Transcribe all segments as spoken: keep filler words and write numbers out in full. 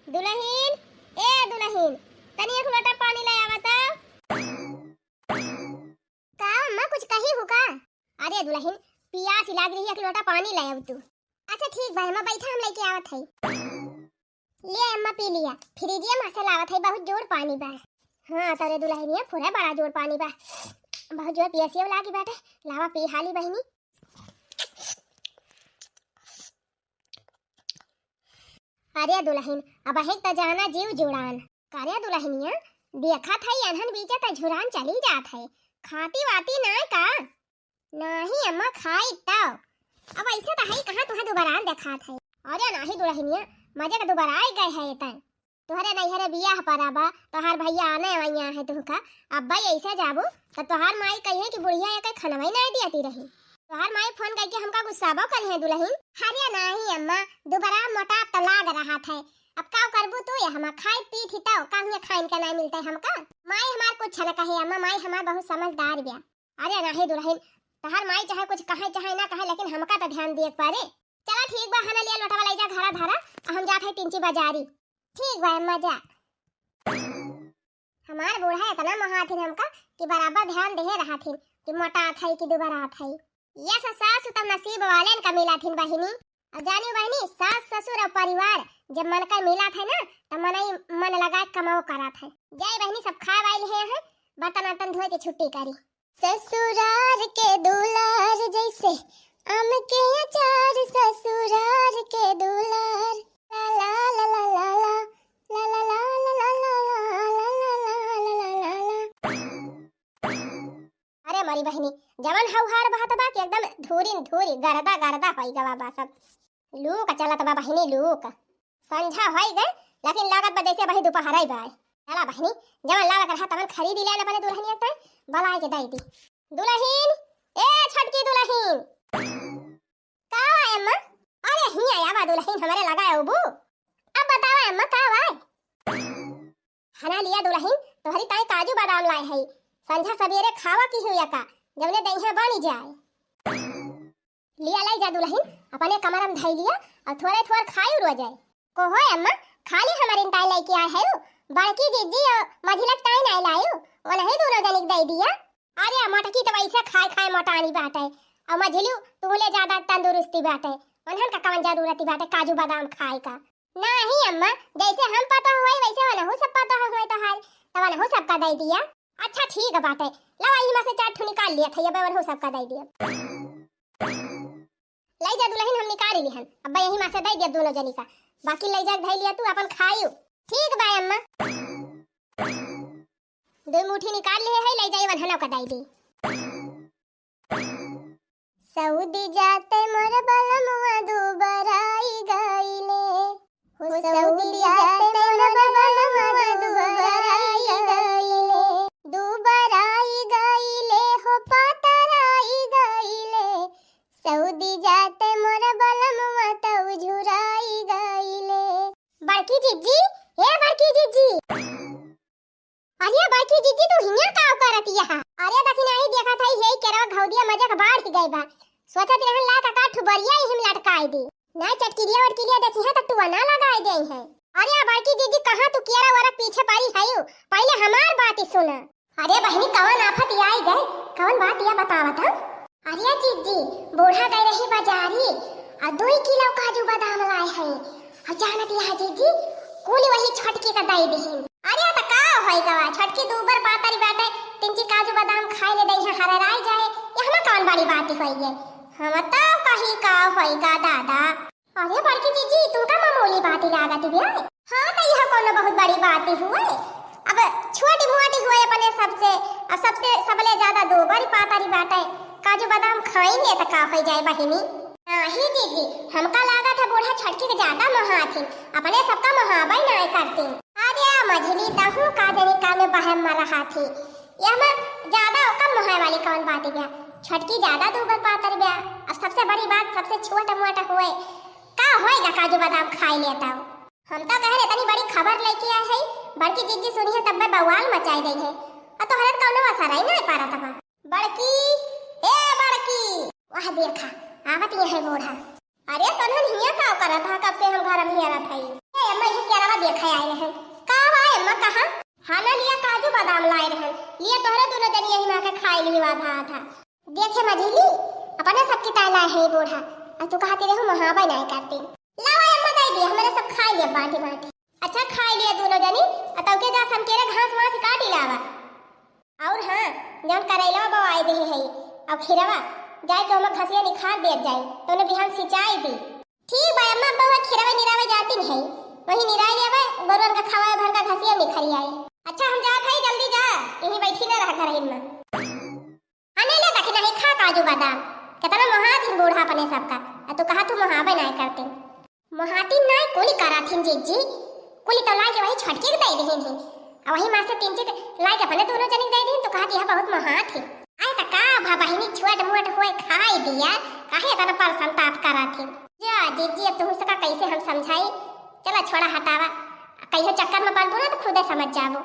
दुलहिन, ए दुलहिन, तनी एक लोटा पानी ले आवा त। का अम्मा, कुछ कही हू का? अरे दुलहिन, पियास लाग रही है, एक लोटा पानी ले आव तू। अच्छा ठीक बा अम्मा, बैठा, हम लेके आवत हई। ले अम्मा, पी लिया, फ्रिजिया मा से लावत हई, बहुत जोर पानी बा। हाँ, तोरे दुलहिनिया फुरे बड़ा जोर पानी बा, बहुत जोर पियसियो लागी बाटे। लावा पी हाली बहिनी। अरे दुलहिन, अबहिक त जाना जीव जुड़ान। करे दुलहिनिया, देखत हई अनहन बीचे त झुरान चली जात है, खाती वाती नाय का? नाही अम्मा, खाई तौ। अब ऐसे त हई कहाँ तुहे दुबरान देखात है। अरे नाही दुलहिनिया, मजे का दुबराई गए है तै। तुहरे नैहरे बियाह परा बा, तोहार भैया आने वैया है तुहका। अब भाई ऐसे जाबू त तोहार माई कहिए कि बुढ़िया एक खनवई नाय दियती रही। तोहार माई फोन करके हमका गुस्साबो करी है दुलहिन। अरे नाही अम्मा, दुबरा मोटा त लाग रहा है। अब का करबू तू, ये हमार खाई पी थी तौ, का हुए खाइन के नाय मिलते हमका? माई हमार कुछ न कहे अम्मा, माई हमार बहुत समझदार बिया। अरे नाही दुलहिन, तोहार माई चाहे कुछ कहे चाहे ना कहे, लेकिन हमका त ध्यान दिए के पड़े। चला ठीक बा, हना लिया लोटवा ले जा घरा धरा, आ हम जात है तिनची बाजारी। ठीक बा अम्मा, जा। हमार बूढ़ा इतना मोहाथिन हमका कि बराबर ध्यान देहे रहथिन कि मोटात है कि दुबरात है। ये स-, सासु तब नसीब वालेन का मिलाथिन बहिनी। अब जानियो बहिनी, सास ससुर और परिवार जब मन का मिलात है ना, तब मनई मन लगा के कमाओ करात है। जाई बहिनी, सब खाए वाइल है, हैं? बर्तन वर्तन धोए के छुट्टी करी। ससुरार के दुलार जैसे आम के अचार, ससुरार के दुलार। ला ला ला ला ला ला। अरे मरी बहिनी, जवन हौहार बहत बा कि एकदम धूरिन धूरी, गर्दा गर्दा होई गवा बा सब। लू का चलत बा बहिनी, लू का। संझा होई गए, लेकिन लागत बा जैसे वही दोपहर आई बा। चला बहिनी, जवन लावे के रहा तवन खरीदी ले अपने दुलहिनिया के, बलाए के दई दी। दुलहिन, ए छोटकी दुलहिन। का बा अम्मा? अरे हिया आवा दुलहिन, हमरे लगा अउबू। अब बतावा अम्मा, का बा? हना लिया दुलहिन, तोहरी ताई काजू बादाम लाए हई, संझा सबेरे खावा की हुआ का, जवने दहिया बनी जाए। लिया लाई जा दुलहिन, अपने कमरा में धई लिया और थोड़े थोड़ खाई उड़वा जाए। को हो अम्मा, खाली हमारे ताई लेके आए है, बड़की जिज्जी और मझिलक ताई नहीं लायू, वो नहीं दोनों जनिक दे दिया। अरे मोटकी तो वैसे खाए खाए मोटानी बाटे, और मझिलू तू ले ज्यादा तंदुरुस्ती बाटे, उन्हन का कौन जरूरत बाटे काजू बादाम खाए का? नाही अम्मा, जैसे हम पतोह होई वैसे वनहु सब पतोह होई तोहार, त वनहु सबका दे दिया। अच्छा ठीक बाटे, लावा यही मा से चार ठो निकाल लिया था, अब वनहु सबका दे दिया। ले जा दुलहिन, हम निकाल लिहन, अब यही मा से दे दिया दोनों जनी का, बाकी ले जा धई लिया तू अपन खायू। ठीक बा अम्मा। दो मुट्ठी निकाल लिहे है, ले जाई वन्हनो का दाई दी। सऊदी जाते मोर बलमुआ दुबराई गईले, हो सऊदी जाते मोर बलमुआ दुबराई गईले, दुबराई गईले, हो पातराई गईले, सऊदी जाते मोर बलमुआ तऊ झुराई गईले। बड़की जिज्जी, ए बड़की जिज्जी। अरे बड़की जिज्जी, तू हियां का करत यहा? अरे दखिनाही देखत हई, हे केरवा घौदिया मजे के बाढ़ ही गई बा। सोचत रहन ला का ठुबरिया इहिम लटकाई दी। ना चटकिरिया वटकिरिया देखी है त टुआ ना लगाई दे है। अरे बड़की जिज्जी, कहाँ तू केरा वरा पीछे पड़ी हयू? पहले हमार बात ही सुना। अरे बहिनी, कवन आफत आई गए? कवन बात या बतावत हम? अरे जिज्जी, बूढ़ा गए रही बाजारी, आ दुई किलो काजू बादाम लाए हैं। आ जानत यह जिज्जी, कुल वही छोटकी का दई दिहिन। अरे त का होई गवा, छोटकी दूबर पातरी बाटे, तिनची काजू बादाम खाए ले दई है, हरराई जाए, ये हमें कवन बड़ी बात होई गई? हम तो कही का होई गा दादा। अरे बड़की जिज्जी, तुमका मामूली बात ही लागत बिया। हाँ, त यह कोनो बहुत बड़ी बात ही हुए। अब छोटी मोटी हुए अपने सबसे, अब सबसे सबले ज्यादा दूबर पातरी बाटे। काजू बादाम खाई ले त का होई जाए बहिनी? नाही जिज्जी, हमका लागत है बूढ़ा छोटकी के ज्यादा मोहाथिन, अपने सबका मोहाबई नाय करती। अरे मझली, तहू का जनी का में बहम में रहा थी। ये हमें ज्यादा ओकर मोहाए वाली कौन बात बिया? छोटकी ज्यादा दूबर पातर बिया। अब सबसे बड़ी बात, सबसे छोट मोट हुए, का होएगा काजू बादाम खाई लेता हो? हम तो कह रहे तनी बड़ी खबर लेके आए है, बड़की जिज्जी सुनी है तब में बवाल मचाई गई है। और तोहरे कौनो असर ही नहीं पा रहा था। बड़की, ए बड़की, वह देखा, आवत ये है बूढ़ा। अरे तोहन हिया का करत हा? कब से हम घर में हेरत हई। ए अम्मा, ये केरवा देखे आए रहन। का बा अम्मा, कहाँ? हाँ ना, लिया काजू बादाम लाए रहन, लिया तोहरे दुनो जनी यही मा के खाई लिही आधा आधा। देखे मझिली, अपने सबकी ताई लाए है बूढ़ा, अउ तू कहती रहू मोहाबे नाई करती। लावा अम्मा, दे दिया, हमरे सब खाई लिया बांटी बांटी। अच्छा, खाई लिया दुनो जनी, अ तौके जा समकेरे घास वास काटी लावा। अउर हाँ, जौन करैलवा बोआई देहे है, अउ खिरवा, जाए के ओमा घसिया निखार देत जाई, तौने बिहान सिंचाई दी। ठीक बा अम्मा, अब बउआ खिरवा निरावे जातिन है, वही निराई लेवे, गोरुअन का खवाए भर का घसिया निखरी आई। अच्छा, हम जात हई, जल्दी जा, यहीं बैठी ना रह घरहिन में। अने ले देखी नहीं खा काजू बादाम, केतना मोहात हिन बूढ़ा अपने सबका, अ तू कहा तू मोहाबे नाई करती। मोहाती नाई कुली कराथिन जीजी, कुली तो लाके वही छोटकी के दे दिहिन ही। अ वही मा से तीन चीज लाके अपने दुनो जनी के दे दिहिन, तो कहत यह बहुत मोहात ही। आए त का भा बहिनी, छोट मोट होए खाई दिया, काहे इतना परसंताप कराथिन। जा जीजी, अब तुहू सका कैसे हम समझाई। चला छोड़ा हटावा, कहियो चक्कर में पड़बू ना तो खुदे समझ जाबू।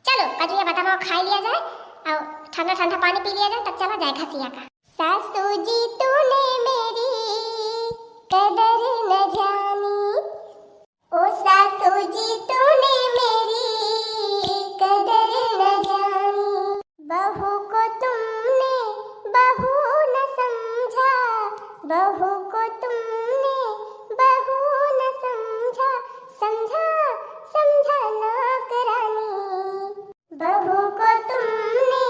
चलो, कजुआ बादाम खाई लिया जाए अउ ठंडा ठंडा पानी पी लिया जाए, तब चला जाए घसिया का। सासू जी तूने मेरी कदर न जानी, ओ सासू जी तूने मेरी कदर न जानी। बहू को तुमने बहू न समझा, बहू को तुमने बहू न समझा, समझा, समझा नौकरानी। बहू को तुमने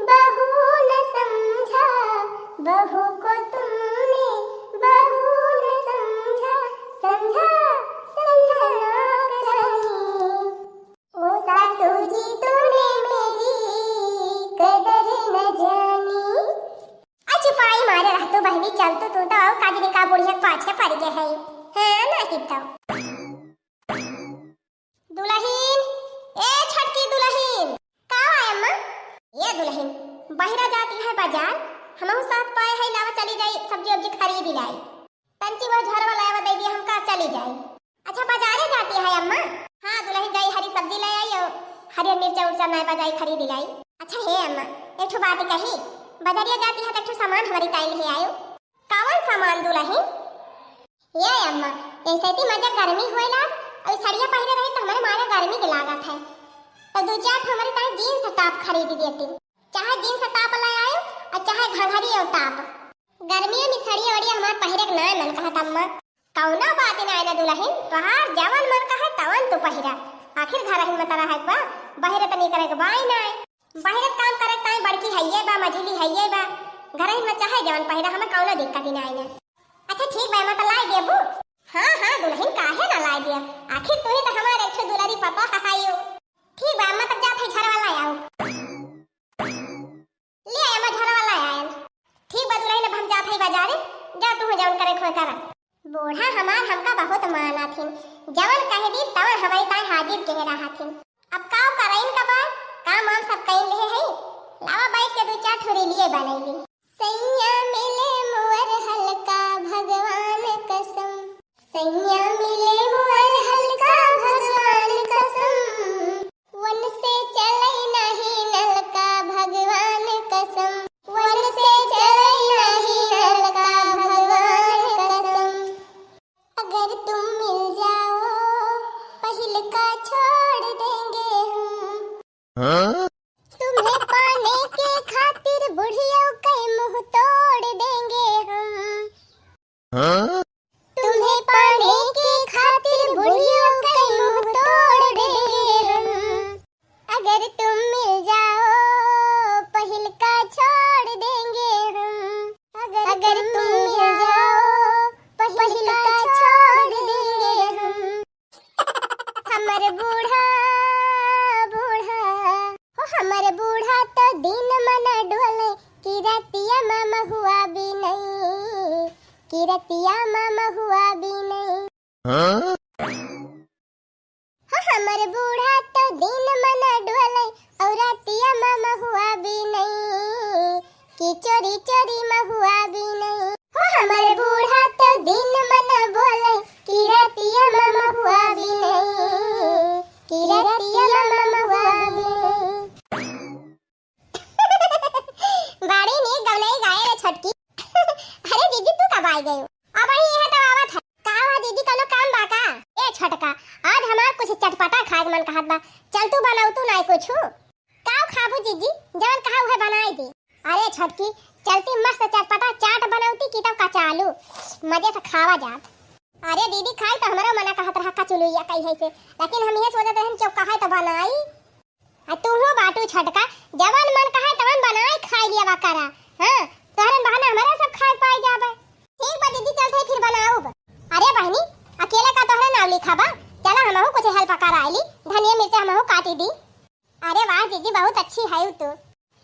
बहू न समझा, बहू को तुमने बहू न समझा, समझा, समझा नौकरानी। ओ सासू जी तूने मेरी कदर न जानी। अ चिपाई मारे रहतू बहिनी, चलतू तू तो, अउ का जनी का बुढ़िया पाछे पड़ गए है, है ना कि तो। दुलहिन, ए छोटकी दुलहिन। का बा अम्मा? ए दुलहिन, बहिरा जाती है बाजार, हमहू साथ पाए है, लावा चली जाई, सब्जी उब्जी खरीद लाई। तंची वो झरवा लावा दे दिया हमका, चली जाई। अच्छा, बाजारे जाती है अम्मा? हाँ दुलहिन, जाई हरी सब्जी ले आई अउ हरियर मिर्चा उर्चा नए बा, जाई खरीद लाई। अच्छा हे अम्मा, एक ठो बात कही, बाजारिया जाती है तो एक ठो सामान हमारी ताई ले आयो। कवन सामान दुलहिन? ए अम्मा, ऐसे ती मजा गर्मी होए लाग, अउ सड़िया पहिरे रही तो हमरे मारे गर्मी के लागत है, तो दो चार ठो हमरे ताई जींस टॉप खरीद देती। चाहे जींस टॉप ले आयो अउ चाहे घघरी अउ टॉप। गर्मियों में सड़िया वड़िया हमार पहिरे के नाय मन कहत अम्मा। कौनो बात नाय ना दुलहिन, तोहार जवन मन कहे तवन तू पहिरा। आखिर घरहिन में त रहे के बा, बहिरे त निकरे के बाय नाय। बहिरे काम करे के ताई बड़की हइये बा, मझिली हइये बा। घरहिन में चाहे जवन पहिरा, हमें कौनो दिक्कत ही नाय ना। अच्छा ठीक बा, अम्मा त लाय देबू? हाँ, हाँ दुलहिन, काहे ना लाय देब? आखिर तू ही त हमार एक ठो दुलारी पतोह हइयो। ठीक बा अम्मा, तब जात है झरवा लाय आओ। ले आया, मैं झरवा लाय आयन। ठीक बा दुलहिन, अब हम जात हई बाजारे, जा तू जवन करे खोए करा। बूढ़ा हमार हमका बहुत मानथिन, जवन कह दी तवन हमरी ताई हाजिर कहे रहथिन। अब का करइन का बार, काम वाम सब कइन लेहे हई। लावा बैठ के दो चार ठो रीलिये बनैली। सैया मिले मोर हल्का भगवान कसम, सैया मिले मोर हल्का भगवान कसम, वन से चलई नाही नलका भगवान कसम, वन से चलई नाही नलका भगवान कसम। अगर तुम मिल जाओ पहिलका छोड़ देंगे हम। हाँ? तुम्हें पाने के खातिर बुढ़ियों के मुंह तोड़ देंगे हम। हाँ? तुम्हें पाने के खातिर बुढ़ियों के मुंह तोड़ देंगे हम। अगर तुम मिल जाओ पहिलका छोड़ देंगे हम। अगर तुम मिल जाओ पहिलका छोड़ देंगे हम। हमर बूढ़ा, बूढ़ा, हो हमर बूढ़ा तो दिन मन डोले, कि रतिया मा महुआ बीनई, कि रतिया मा महुआ बीनई। हाँ? हो हमर बूढ़ा तो दिन मन डोले, अउ रतिया मा महुआ बीनई, कि चोरी चोरी महुआ बीनई। हो हमर बूढ़ा तो दिन मन बोले, कि रतिया मा महुआ बीनई, कि रतिया मा महुआ बीनई। बड़ी नीक गवनई गाए रे छोटकी। अरे जीजी, तू कब आइ गयो? अब वही यह तो आवत है। का हुआ जीजी, कौनो काम बा का? हमार कुछ चटपटा खाए के मन कहत बा, चल तू बनाऊ तू नाई कुछ। काउ खाबू जीजी, जवन कहा उहे बनाई दे। अरे छोटकी, चलती मस्त चटपटा चाट बनौती की तब कचालू, मजे से खावा जात। अरे दीदी, खाई तो हमरो मना कहत रहा कचुलुइया कही है से, लेकिन हम ये सोचत रहन कि कहा तो बनाई। आ तू हो बाटू छोटका, जवन मन कहे तवन बनाई खाई लिया बा करा। हाँ, तोहरन बहाना हमारा सब खाए पाए जाबे। ठीक बा दीदी, चलते फिर बनाऊब। अरे बहनी, अकेले का तोहरे नाम लिखा बा, चला हमहू कुछ help कर आइली, धनिया मिर्चा हमहू काटी दी। अरे वाह जीजी, बहुत अच्छी है तू।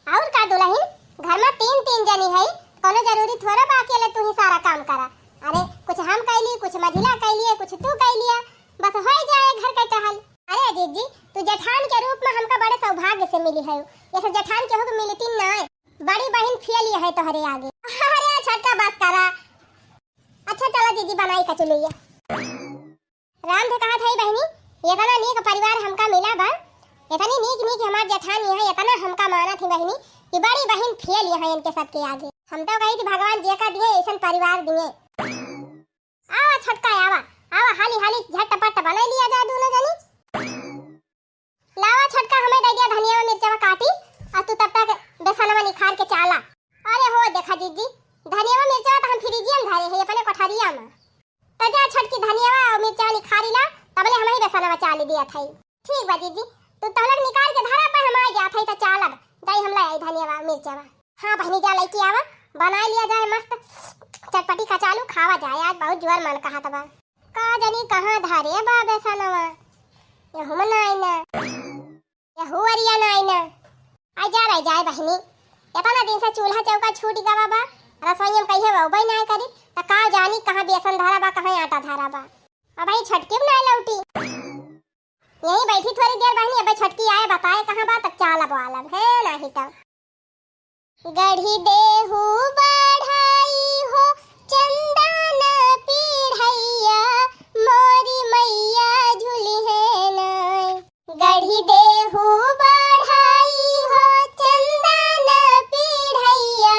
और का दुलहिन, घर में तीन तीन जनी है, कोनो जरूरी थोड़ा बा अकेले तू ही सारा काम करा। अरे कुछ हम कैली, कुछ मझिला कैलिए, कुछ तू कैलिया, बस हो जाए घर के टहल। अरे जीजी, तू जेठान के रूप में हमका बड़े सौभाग्य से मिली है, ये सब जेठान केहू के मिलती ना है। बड़ी बहिन फेल ये है तोहरे आगे। अरे छोटका बस करा। अच्छा चला जीजी बनाई कचुलैया। राम धे कहत है बहिनी, इतना नीक परिवार हमका मिला बा, इतनी नीक नीक हमार जेठानी है, इतना हमका मानत ही बहिनी कि बड़ी बहिन फेल यहाँ इनके सबके आगे। हम तो कही थी भगवान जे का दिए ऐसन परिवार दिए। आवा छोटका आवा, आवा हाली हाली झटपट बनाई लिया जाए दोनों जनी। लावा छोटका, हमें दे दिया धनिया मिर्चवा काटी, और तू तब तक बेसनवा निखार के चाला। अरे हो देखा जीजी, धनिया मिर्चवा तो हम फ्रिजिया में धरे है अपने कोठरिया में। तो जा छोटकी धनिया और मिर्चवा निखारी ला, तबले हम ही बेसनवा चाली दिया था। ठीक बा जीजी, तू तहलक निकाल के धरा पर हम आ जात है तो चालब, जाई हम लाई आई धनिया मिर्चवा। हाँ बहनी जा लैके आवा, बनाई लिया जाए मस्त चटपटी कचालू खावा जाए, आज बहुत जोर मन कहत बा। का जानी कहाँ धरे बा बेसनवा, यहू में नाई ना, यहू अरिया नाई ना। आ जा रह जाए बहनी, इतना दिन से चूल्हा चौका छूट गवा बा, रसोई में कहिए वहबे नाई करी, त का जानी कहाँ बेसन धरा बा, कहाँ आटा धरा बा। अब भाई छोटकी भी नाई लौटी, यहीं बैठी थोड़ी देर बहनी, अब छोटकी आए बताए कहाँ बा, तब चालब वालब है नाही तब। गढ़ी देहु बढ़ाई हो चंदन पीढ़ैया, मोरी मैया झुलिहे नाय। गढ़ी देहु बढ़ाई हो चंदन पीढ़ैया,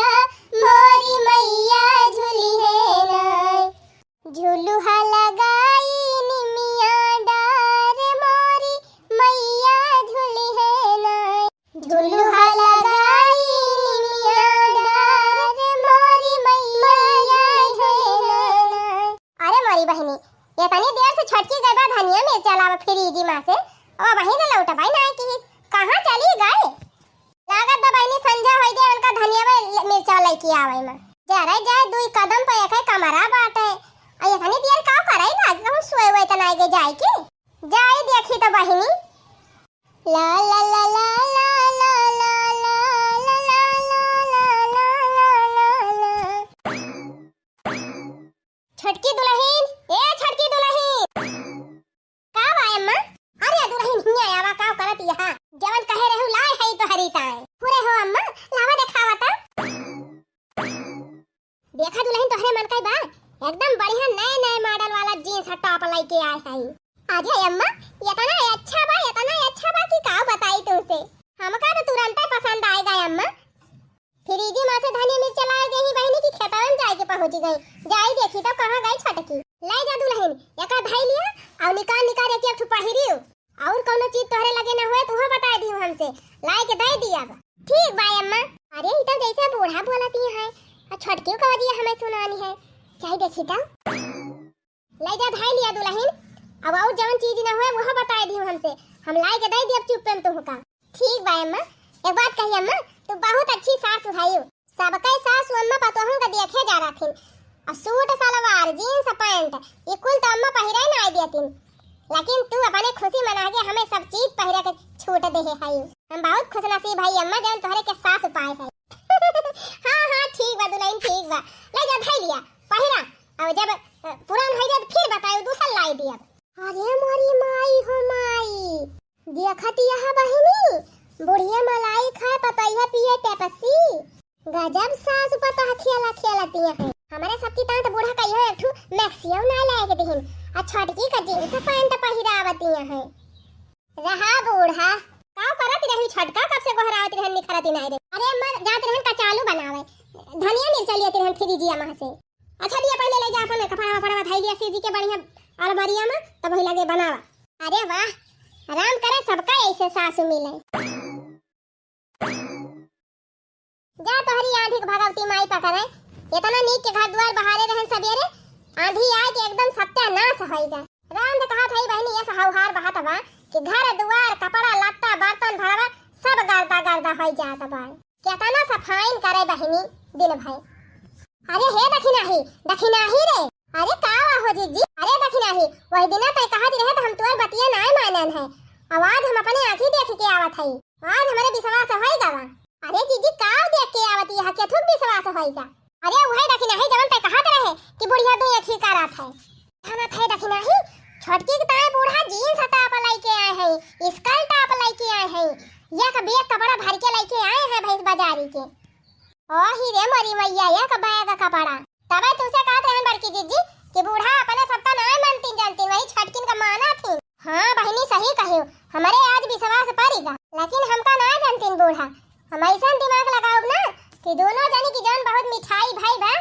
मोरी मैया झुलिहे नाय। झुलुहा लगाई निमिया डार मोरी मैया झुलिहे नाय। झुलुहा लगाई निमिया डार मोरी मैया झुलिहे नाय। अरे मोरी बहिनी, इतनी देर से छोटकी गई बा धनिया मिर्चा लावा फ्रिजी मा से, ओ बहिन लौटबाई ना की, कहाँ चली गई? लागत बा बहिनी संझा होई दे, उनका धनिया में ले-, मिर्चा लैके आवे में। जा रे जाए, दुई कदम पे एक कमरा बाटे। आ इतनी देर का करे लागे, कहूँ सोए हुए त नाई गए जाए की? जाए देखी तो बहिनी। ला ला ला। छोटकी दुलहिन, ए छोटकी दुलहिन। का बा अम्मा? अरे दुलहिन हियाँ आवा, का करत यहाँ? जवन कहे रहू लाए है तो हरी ताए। पूरे हो अम्मा, लावा देखावा ता। देखा दुलहिन तोहरे मन का बा, एकदम बढ़िया नए नए मॉडल वाला जींस और टॉप लैके आए है। अरे अम्मा, इतना अच्छा बा, इतना अच्छा बा कि का बताई तुमसे। हमका तो तुरंते पसंद आए गए अम्मा। फ्रिजी मा से धनिया मिर्चा लाए गई बहिनी की खेतवन जाए के पहुँच गई। जाई देखी तो कहाँ गई छोटकी। ले जा दुलहिन, एका धई लिया और निकाल निकाल एक एक ठो पहिरियो। और कौनो चीज तोहरे लगे न हुए तो उहो बताए दियो हमसे, लाए के दे दिया बा। ठीक बा अम्मा। अरे ई तो जैसे बूढ़ा बोलती है, और छोटकी का वजह हमें सुनानी है। जाई देखी तो। ले जा धई लिया दुलहिन, अब और जवन चीज न हुए वो बताए दियो हमसे, हम लाई के दे दियब चुप्पे में तुहका। ठीक बा अम्मा, एक बात कही अम्मा, तू बहुत अच्छी सासु हयू। सबके सासु अम्मा पतोहन का देखे जा रहथिन, और सूट सलवार, जींस पैंट, ये कुल तो अम्मा पहिरे ना देतिन, लेकिन तू अपने खुशी मना के हमें सब चीज पहिरे के छूट देहे हयू। हम बहुत खुशनसीब हई अम्मा, जौन तोहरे के सासु पाए है। हाँ हाँ ठीक बा दुलहिन, ठीक बा, ले जा धई लिया, पहिरा, और जब अ, पुरान हो जाए तो फिर बताओ, दूसर लाई दिया। अरे मोरी माई हो माई, देखत यह बहिनी, बुढ़िया मलाई खाए पतैया पिए पेप्सी। गजब सास पतोह खेला खेलती हैं। हमारे सबकी तात बूढ़ा कहियो एक ठू मैक्सियो ना लाए के दिहिन, आ छोटकी का जींस पैंट पहिरावती हैं। रहा बूढ़ा, का करत रही छोटका, कब से गोहरावत रहन निखरत ही नाई रे। अरे अम्मा जात रहन कचालू बनावे, धनिया मिर्चा लियत रहन फ्रिजिया मा से। अच्छा लिया पहले ले जा अपन कपड़ा वपड़ा धई लिया सीजी के बढ़िया अलमारिया मा, तब वही लगे बनावा। अरे वाह, राम करे सबका ऐसे सासू मिले। जा तोहरी आँधी के भगवती माई पकड़े, इतना नीक के घर दुआर बहारे रहन सबेरे, आँधी आए के एकदम सत्यानाश होई जा। राम दे कहत हई बहिनी, ऐसा हौहार बहत बा कि घर दुआर, कपड़ा लत्ता, बर्तन भड़वा सब गर्दा गर्दा होई जात बा। केतना सफाइन करे बहिनी दिन भर। अरे हे दखिनाही, दखिनाही रे। अरे का हुआ हो जिज्जी? अरे दखिनाही, वही दिना तय कहत रहे त हम तोर बतिया नाय मानन है। अब आज हम अपने आँखी देख के आवत हई। आज हमरे विश्वास होई गवा। अरे जिज्जी, का देख के आवत है? केथुक विश्वास होई गा? अरे उहे दखिनाही, जवन तय कहत रहे कि बुढ़िया दुइ अखी करत है। हम थे दखिनाही, छोटकी के ताए बूढ़ा jeans top लइके आए हैं, skirt top लइके आए हैं, एक bag कपड़ा भर के लइके आए हैं भैंस बाजारी के। ओ ही रे मोरी मैया, एक bag कपड़ा। तबे तुमसे कहत रहन बड़की जिज्जी कि बूढ़ा अपने सबका नाय मानतीन जानतीन, वही छोटकिन का मानत ही। हाँ बहिनी, सही कहियो, हमरे आज विश्वास पड़ी गा, लेकिन हमका नाय जानतीन बूढ़ा। हम ऐसन दिमाग लगाउब ना कि दोनों जनी की जौन बहुत मिठाई भाई बा,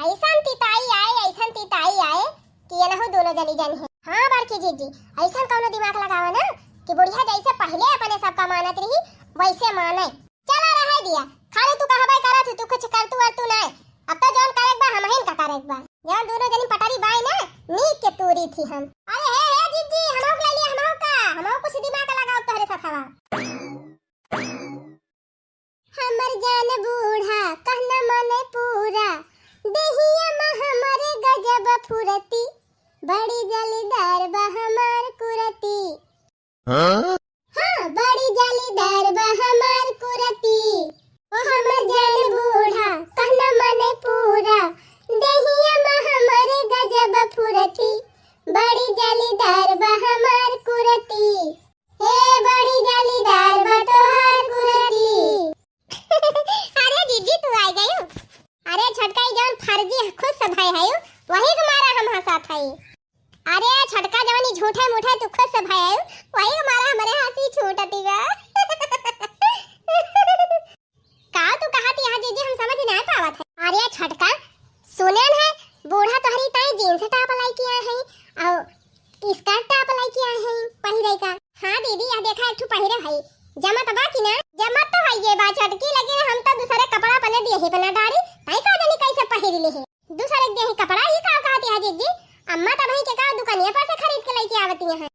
ऐसन तिताई आए, ऐसन तिताई आए कि ये नहु दोनों जनी जनी है। हाँ बड़की जिज्जी, ऐसन कौनो दिमाग लगावा ना कि बुढ़िया जैसे पहले अपने सबका मानत रही, वैसे माने। चला रहे दिया, खाली तू कहबे करत ही, तू कुछ करतू वरतू नाय। अब तो जौन करेक बा, हमहिन का करेक बा। जौन दोनों जनी पटरी बाई ना, नीक के तूरी थी हम। अरे हे, हे जिज्जी, हमहू के ले लिया, हमहू का, हमहू कुछ दिमाग लगाउब तोहरे साथवा। हमर जान बूढ़ा, कहना माने पूरा, देहिया में हमरे गजब फुरती, बड़ी जालीदार बा हमार कुरती। हाँ? हाँ, बड़ी जालीदार बा हमार कुरती। ओ हमर जान बूढ़ा, कहना माने पूरा, देहिया में हमरे गजब फुरती, बड़ी जालीदार बा हमार कुरती। हे बड़ी जालीदार बा तोहार कुरती। अरे जिज्जी, तू आ गयू? अरे छोटका, ई जौन फर्जी खुश भय है, वही के मारा हम हंसत हई। अरे छोटका, जवन ई झूठे मूठे तू खुश भय है, वही के मारा हमरे हंसी छूटती बा। का तू कहत यहाँ जिज्जी, हम समझ ना पावत है। अरे छोटका, सुनेन है, बूढ़ा तोहरी ताई jeans top लइके आए हैं और skirt top लइके आए हैं पहिरे का। हाँ दीदी, यह देखा एक ठो पहिरे भाई, जमत बा कि ना? जमत तो है ये बा छोटकी, लेकिन हम तो दूसरे कपड़ा अपने देही पे ना डारी, ताई का जानी कैसे पहिर ले है। दूसरे के देही कपड़ा, ये का कहती है जिज्जी? अम्मा तो भाई के का दुकानिया पर से खरीद के लइके आवती हैं।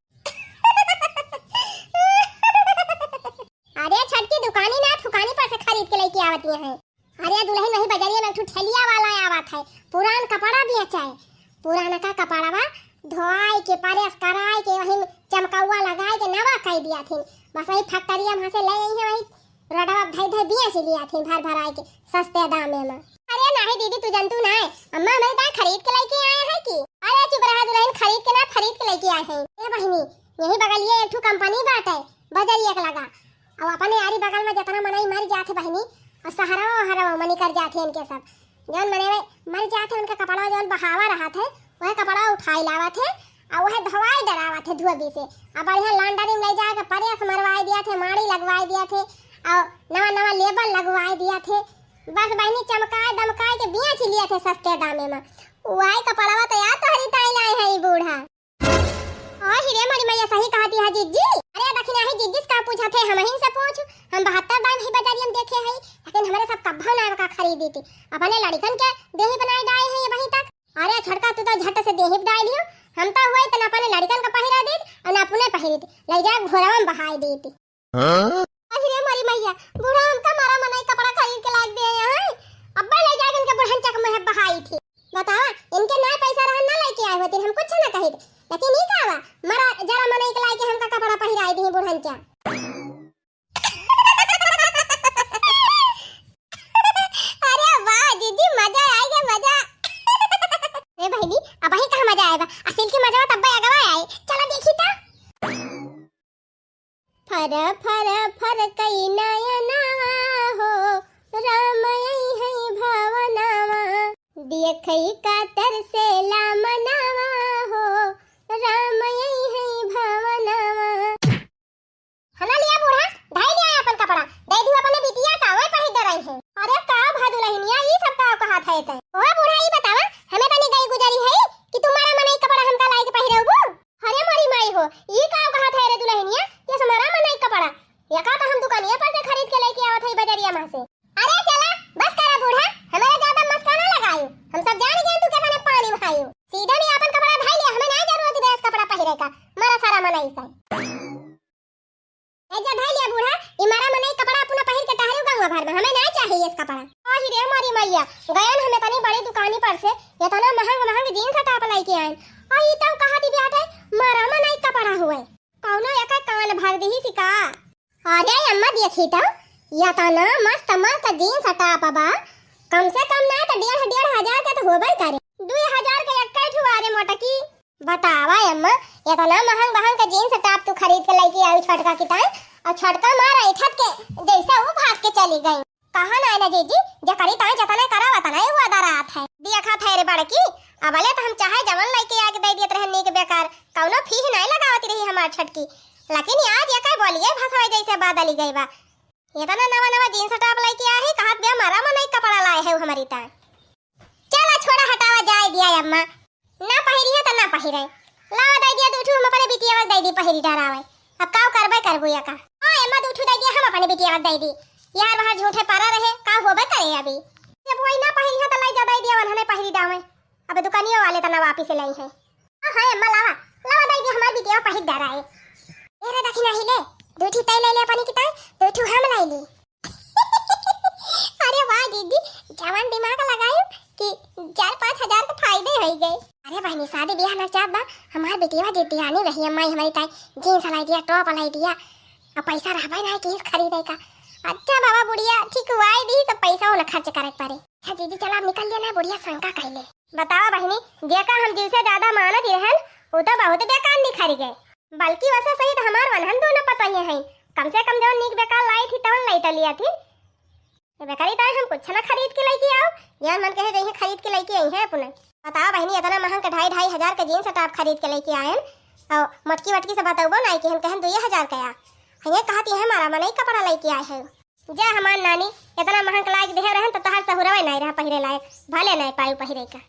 अरे छोटकी, दुकानी ना, फुकानी पर से खरीद के लइके आवती हैं। अरे दुलहिन, वही बजरिया में एक ठो ठेलिया वाला आवत है, पुरान कपड़ा बेचे। पुरानका कपड़वा धोआई के, press कराई के, वही में चमकौआ लगाई के नवा कई दिया थी। बस वही फैक्ट्रिया में से ले आई है, वही रोडवा धई धई बेच लिया थी भर भराई के सस्ते दामे में। अरे नाही दीदी, तू जनतू ना है, अम्मा हमरे ताई खरीद के लइके आए हैं कि। अरे चुप रहा दुलहिन, खरीद के ना, खरीद के लइके आए हैं। ए बहिनी, यही बगलिए एक ठो कंपनी बाटे, बजरिया के लगा। अब अपने आरी बगल में जितना मनई मर जात है बहिनी, और सहरवा ओहरवा मनी कर जात है इनके सब। जौन मनई मर जात है, उनका कपड़ा जौन बहावा रहत है, वह कपड़ा उठाई लावत है, और वह धोवाई डरावत है धोबी से, और बढ़िया laundry में ले जाके press मरवाई दिया थे, माड़ी लगवाई दिया थे, और नवा नवा label लगवाई दिया थे। बस बहिनी, चमकाए दमकाए के बेच लिया थे सस्ते दामे में। वही कपड़वा तो यार तोहरी ताई लाई है ई बूढ़ा। ओ हिरे मोरी मैया, सही कहती है जिज्जी। अरे दखिनाही जिज्जी से का पूछा थे, हमहिन से पूछ। हम बहत्तर बार वही बजारिया में देखे हई, लेकिन हमरे सब कब्बो ना का खरीदी थी। अपने लड़िकन के देही बनाए डाए हैं ये वहीं तक। अरे छोटका, तू तो झट से देही बनाए लियो, हम तो हुआ इतना अपने लड़िकन का पहिरा दीत और अपने पहिरी थी, ले जा घोरवा में बहाई दीत। हाँ? अरे मोरी मैया, बूढ़ा हमका मारा मनई कपड़ा खरीद के लाग दे हैं। अब्बा ले जाके इनके बुढ़न चक में बहाई थी। बतावा, इनके ना पैसा रहन ना लेके आए होते, हम कुछ ना कहित। लेकिन ई का बा, मारा जरा मनई के लाके हमका कपड़ा पहिराई दी बुढ़न चा। अरे वाह जिज्जी, मजा आ गया, मजा। ए बहिनी, अबही कहाँ मजा आएगा? असिल की मजा तब्बे अगवा आए। चला देखी तो। फर फर फर कई नयनवा हो, राम आई है भवनवा। देखई कातर से लामनवा हो, राम आई है भवनवा। हना लिया बूढ़ा, ढाई लिया अपन कपड़ा, दे दियो अपने बिटिया का, वही पहिर डराई है। अरे का भा दुलहिनिया, ई सब का कहा था तै? ओ बूढ़ा, ई बतावा, हमें तनी गई गुजरी है कि तुम्हारा मनई कपड़ा हमका लाई के पहिरबू? अरे मोरी माई हो, ई का नहीं सही। ए जा धइ लिया बूढ़ा, ई मरा मनई कपड़ा अपना पहिर के टहरे गंवा भर में, हमें ना चाहिए इस कपड़ा। अहि रे मोरी मइया, गयन हमें तनी बड़ी दुकानी पर से एतना महंग महंग jeans top लइके आएन। अउ ई तउ कहत ही बाटे मरा मनई कपड़ा हुए। कउनो एकर कान भर दिहिस का? अरे अम्मा देखी तउ, एतना मस्त मस्त jeans top बा, कम से कम ना त डेढ़ डेढ़ हजार के त होबे करे। दुई हजार के एक्कै ठो अरे मोटकी। बतावा अम्मा, एतना महंग महंग के jeans top तू खरीद के लइके आइउ छोटका की ताई, अउ छोटका मार ऐठत के जइसे ऊ भाग के चली गई। कहा नाहीं ना जीजी, जेकरी ताई जतने करा वतने ऊ अदा रहत है। देखत है रे बड़की, अबले त हम चाहे जवन लइके आके दइ दियत रहे नीक बेकार, कउनो फीह नाहीं लगावत रही हमार छोटकी, लेकिन आज एकर बोलिए भसवा जइसे बदली गइ बा। एतना नवा नवा jeans top लइके आए है, कहत बिया मरा मनई कपड़ा लाए है हमरी ताई। चला छोड़ा हटावा, जाए दिया अम्मा, ना पहिरी है त ना पहिरे। लावा दइ दिया दू ठू, हम अपने बिटिया दइ दी पहिरी डरावे। अब काउ करबे करबू या का? ओ अम्मा दू ठू दइ दिया, हम अपने बिटिया दइ दी। यार बाहर झूठे परा रहे, का होबे करे अभी। जब वही ना पहिरी है त लाई जा दइ दिया, वन्हने पहिरी डावे। अब दुकानियों वाले त ना वापिस लई है। हाँ, हाँ, अम्मा लावा, लावा दइ दिया, हमार बिटिया पहिर डराए। ए रे दखिना ही ले, दू ठू तै ले ले अपनी किताई, दू ठू हम लाई ली। अरे वाह दीदी, जवन दिमाग लगायू कि चार पाँच हजार के फायदे होइ गए। अरे बहिनी, शादी बियाह नचात बा, हमार बिटिया जिद्दियानी रही, अम्मा हमरी ताई jeans लाई दिया, top लाई दिया, अब पैसा रहबे ना किस खरीदे का। अच्छा बाबा, बुढ़िया ठीक हुआई दी त पैसा उन्हें खर्च करे के पड़े। अच्छा दीदी, चला अब निकल लिया ना, बुढ़िया शंका कैले। बतावा बहिनी, जेका हम दिल से ज्यादा मानत ही रहन, उ तो बहुत बेकार निखर गए। बल्कि वैसे सही त हमार वनहन दोनों पतोहिए हैं, कम से कम जवन नीक बेकार लाई थी तवन लाई तो लिया थी। ये बेकारी ताई हम कुछ ना खरीद के लेके आओ, जवन मन कहे जइहे खरीद के लेके आई है अपने। बतावा बहिनी, एतना महंग के ढाई ढाई हजार के jeans top खरीद के लेके आएन, अउ मटकी वटकी से बतउबो नाहीं कि हम कहन दुइये हजार के आ। हइये कहत ही हमारा मनई कपड़ा लेके आए है। जा हमार नानी, एतना महंग लायक देहे रहन त तहार सहुरवे नाहीं रहा पहिरे लायक, भले नाहीं पायू पहिरे का।